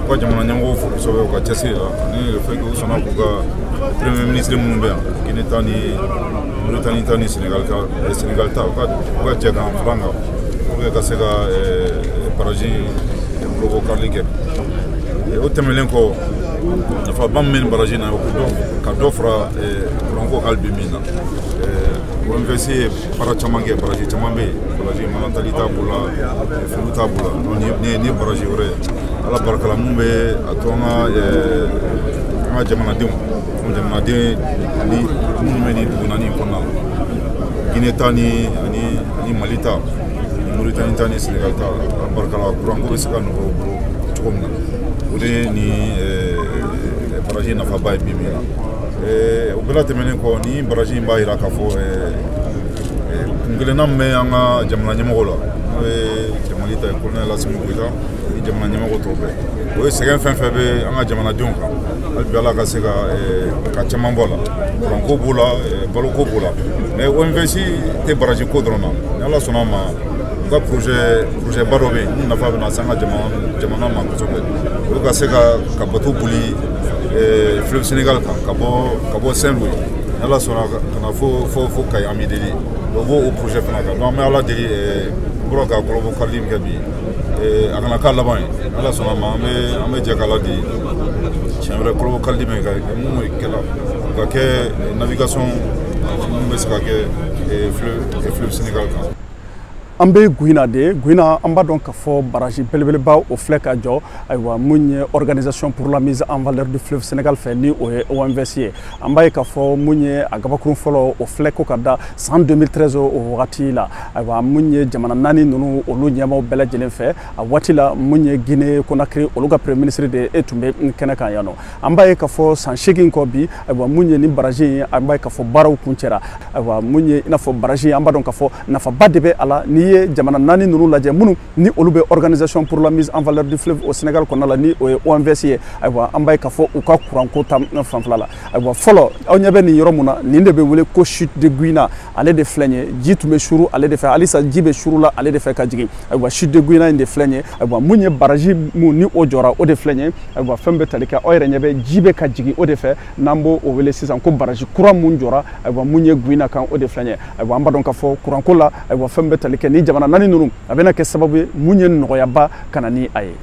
U ka jamana ɲɛmɔgɔw fo kosɛbɛ u ka cɛsiri la, ani le fait que u sɔnna k'u ka premier ministre minnu bɛ yan, Guinée ta ni Mauritanie ta ni Sénégal ta, Sénégal ta, u ka jɛ k'an fara an kan pour que ka se ka barrage in boloko karili kɛ. O tɛmɛnen kɔ, nafaba min bɛ nin barrage in na, o ka dɔ fara kuranko hali bi min na. OMVS ye baara caman kɛ, barrage caman bɛ yen, barrage Manantali t'a b'o la, Fulu t'a b'o la. Nin ye barrage wɛrɛ ye, Ala barika la, mun bɛ a to an ka jamanadenw, jamanaden ni minnu bɛ nin dugu naani in kɔnɔna la, Guinée ta ni ani Mali ta ni Mauritanie ta ni Sénégal ta, Ala barika la, kuranko bɛ se ka nɔgɔya u bolo cogo min na. O de ye nin barrage nafaba ye bi min na. O bɛɛ la tɛmɛnen kɔ, ni barrage in b'a jira k'a fɔ kun kelenna min bɛ an ka jamana ɲɛmɔgɔ la, n'o ye Mali ta ye, colonel Assimi Goïta ni jamana ɲɛmɔgɔ tɔw bɛɛ, o ye sɛgɛn fɛn fɛn bɛ an ka jamanadenw kan, hali bi Ala ka se ka caman bɔ a la. Kuranko b'o la, baloko b'o la, mais OMVS tɛ barrage ko dɔrɔn na. Ni Ala sɔnna a ma, u ka projet ba dɔ bɛ yen min nafa bɛna se an ka jamana ma kosɛbɛ. O ye ka se ka bateau boli fleuve Sénégal kan, ka bɔ Saint-Louis, ni Ala sɔnna, ka na fo Kayi Amideli. O b'o projet fana kan. Donc an bɛ Ala deli, n bɔra ka kɔlɔbɔ karili min kɛ bi, a kana k'a laban ye. Ala sɔnna a ma, an bɛ jɛ k'Ala deli siɲɛ wɛrɛ, kɔlɔbɔ karili min kɛ, mun kɛla, o ka kɛ navigation mun bɛ se ka kɛ fleuve Sénégal kan. An bɛ Guina de. Guina, an b'a dɔn k'a fɔ barrage belebeleba o filɛ ka jɔ. Ayiwa, mun ye Organisation pour la mise en valeur du fleuve Sénégal fɛ, ni o ye OMVS ye, an b'a ye k'a fɔ mun ye a gabakurun fɔlɔ, o filɛ ko ka da san 2013 o wagati la. Ayiwa, mun ye jamana naani ninnu, olu ɲɛmaaw bɛɛ lajɛlen fɛ a waati la, mun ye Guinée Conakry, olu ka premier ministre de e tun bɛ kɛnɛ kan yan nɔ. An b'a ye k'a fɔ san 8 kɔ bi, ayiwa, mun ye nin barrage in, an b'a ye k'a fɔ baaraw kuncɛra. Ayiwa, mun ye i n'a fɔ barrage, an b'a dɔn k'a fɔ nafaba de bɛ a la. N'i ye jamana naani ninnu lajɛ, minnu ni olu bɛ Organisation pour la mise en valeur du fleuve au Sénégal kɔnɔna la, ni o ye OMVS ye, ayiwa, an b'a ye k'a fɔ u ka kuranko ta fanfɛla la. Ayiwa, fɔlɔ, aw ɲɛ bɛ nin yɔrɔ mun na, nin de bɛ wele ko chute de Guina. Ale de filɛ nin ye, ji tun bɛ suru ale de fɛ, halisa ji bɛ suru la ale de fɛ ka jigin. Ayiwa, chute de Guina in de filɛ nin ye. Ayiwa, mun ye barrage mun ni o jɔra, o de filɛ nin ye. Ayiwa, fɛn bɛ tali kɛ, aw yɛrɛ ɲɛ bɛ ji bɛ ka jigin o de fɛ, n'an b'o o wele sisan ko barrage kura mun jɔra, ayiwa, mun ye Guina kan, o de filɛ nin ye. Ayiwa, an b'a dɔn k'a fɔ kuranko la, ayiwa, fɛn bɛ tali kɛ ni jamana naani ninnu, a bɛna kɛ sababu ye mun ye nɔgɔyaba ka na ni a ye.